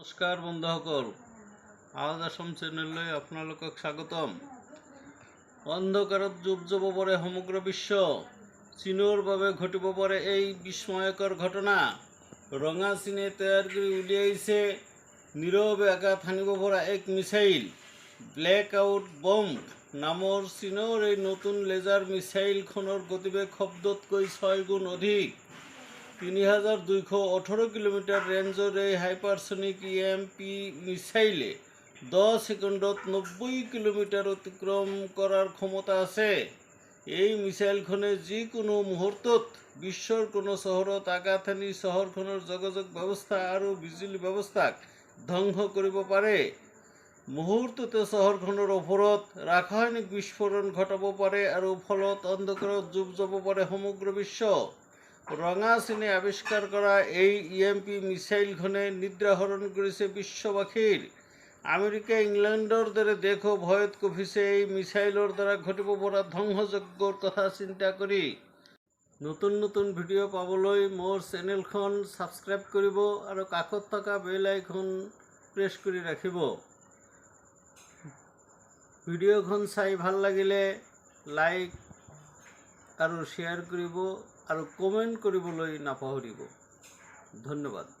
নমস্কাৰ বন্ধুসকল, আৱাজ আছাম চেনেললৈ আপোনালোকক স্বাগতম। অন্ধকাৰত ডুব যাব পাৰে সমগ্ৰ বিশ্ব। চীনৰ বাবে ঘটিব পাৰে এই বিস্ময়কৰ ঘটনা। ৰঙা চীনে তৈয়াৰ কৰি উলিয়াইছে নীৰৱে আঘাত হানিব পৰা এক মিছাইল। ব্লেক আউট বম্ব নামৰ চীনৰ এই নতুন লেজাৰ মিছাইলখনৰ গতিবেগ শব্দতকৈ 6 গুণ অধিক। 3218 কিলোমিটাৰ ৰেঞ্জৰ এই হাইপাৰছনিক ইএমপি মিছাইলে 10 ছেকেণ্ডত 90 কিলোমিটাৰ অতিক্ৰম কৰাৰ ক্ষমতা আছে। এই মিছাইলখনে যিকোনো মুহূৰ্তত বিশ্বৰ কোনো চহৰত আঘাত হানি চহৰখনৰ যোগাযোগ ব্যৱস্থা আৰু বিজুলী ব্যৱস্থাক ধ্বংস কৰিব পাৰে। মুহূৰ্ততে চহৰখনৰ ওপৰত ৰাসায়নিক বিস্ফোৰণ ঘটাব পাৰে আৰু ফলত অন্ধকাৰত ডুব যাব পাৰে সমগ্ৰ বিশ্ব। ৰঙা চীনে আৱিষ্কাৰ কৰা এই ইএমপি মিছাইলখনে নিদ্ৰাহৰণ কৰিছে বিশ্ববাসীৰ। আমেৰিকা, ইংলেণ্ডৰ দৰে দেশো ভয়ত কঁপিছে এই মিছাইলৰ দ্বাৰা ঘটিব পৰা ধ্বংসযজ্ঞৰ কথা চিন্তা কৰি। নতুন নতুন ভিডিঅ' পাবলৈ মোৰ চেনেলখন ছাবস্ক্ৰাইব কৰিব আৰু কাষত থকা বেল আইকন প্ৰেছ কৰি ৰাখিব। ভিডিঅ'খন চাই ভাল লাগিলে লাইক আৰু শ্বেয়াৰ কৰিব আৰু কমেণ্ট কৰিবলৈ নাপাহৰিব। ধন্যবাদ।